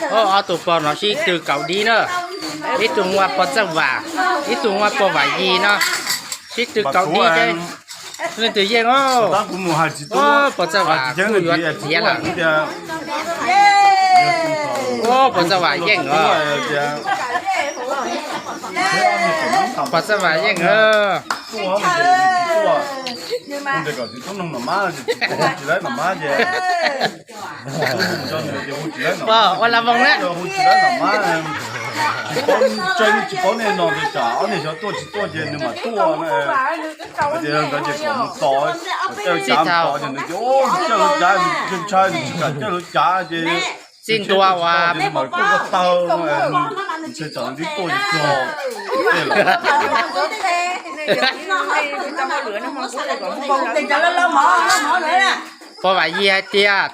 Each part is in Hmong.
Ob tug pog no sib tw kaus dib na, ib tug hu ua pog Txawj Vam, ib tug hu ua pog Vam Yig no, sib tw kaus dib ces leej twg yeej os. Pog Txawj Vam kuj yuav tiav lawm. Pog Txawj Vam yeej os. Pog Txawj Vam yeej os. Pog ua la voos na. Tsis paub nej no ces tsam ob niag xyov tuaj tsis tuaj ces nws mam tuaj na. Hais tias ntawd ces kom mus tos, caij lawv cav tos ces nws tias ua caij lawv cav, nws ntshai nws tsis kam caij lawv cav ces txij ntua uas nws mam tuaj ko taw, nws ntshe tsam nws twb tuaj tsis txog tej lawm. Pog Vam Yig hais tias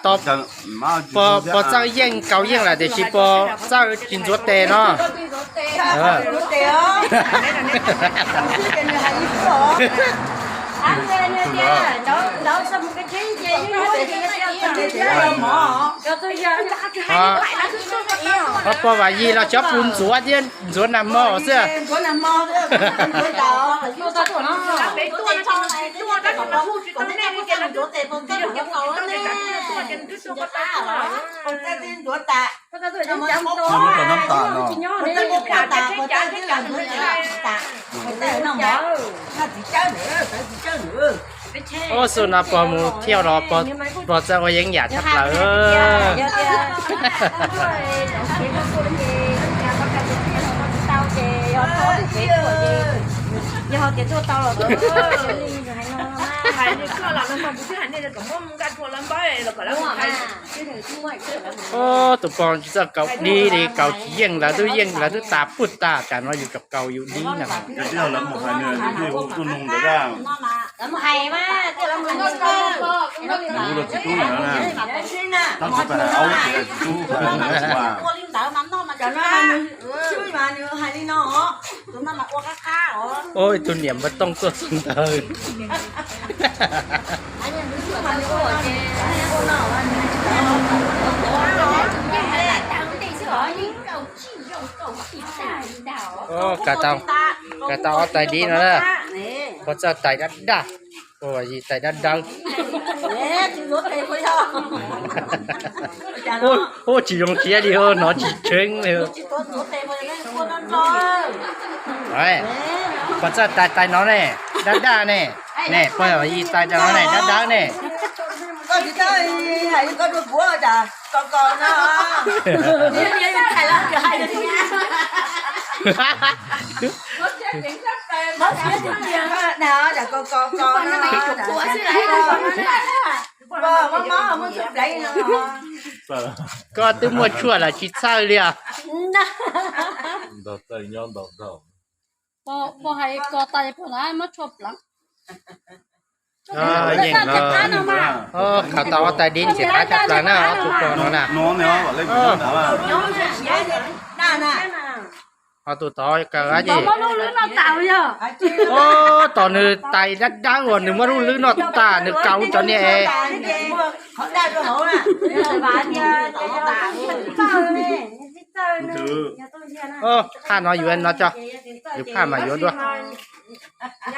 pog Txawj yeej kaus yeej lawm tiam sis pog Txawj tsis ntxuav tes no. Pog Vam Yig los cov pug ntxuav thiab ntxuav nag hmo xwb. Ub, xub no pog mus thiaj los pog Txawj ua yeeb yam tshaj plaws. Ub, tus pog tsis txawj kaus dib li, kaus tsis yeej, lawv twb yeej lawv twb tas puag tas, tsam no yus tseem kaus yus dib no. Ub, ib tug niam npawg Tooj tuaj txog ntawd. Kaus tau ob tais dib no na. Pog Txawj tais dab dab, pog Vam Yig tais dawb dawb. Ub, tsis zoo siab li, hnov tsis tseeb li. Pog Txawj tais tais no ne, dab dab ne, ne pog Vam Yig tais tais no ne, dab dawb ne. Koj twb muaj tshuaj lawm tsis txhawj li os. Khaws tau ob tais dib ntxim qab tshaj plaws na, ob tug pog no na. Ho tus tod kaw dab tsi? Ub, tos nws tais dab dawb uas nws muab lub lwb noj tas nws kaus cov niag es. Phaj no yuav no tso, yus phaj mas yuav dua.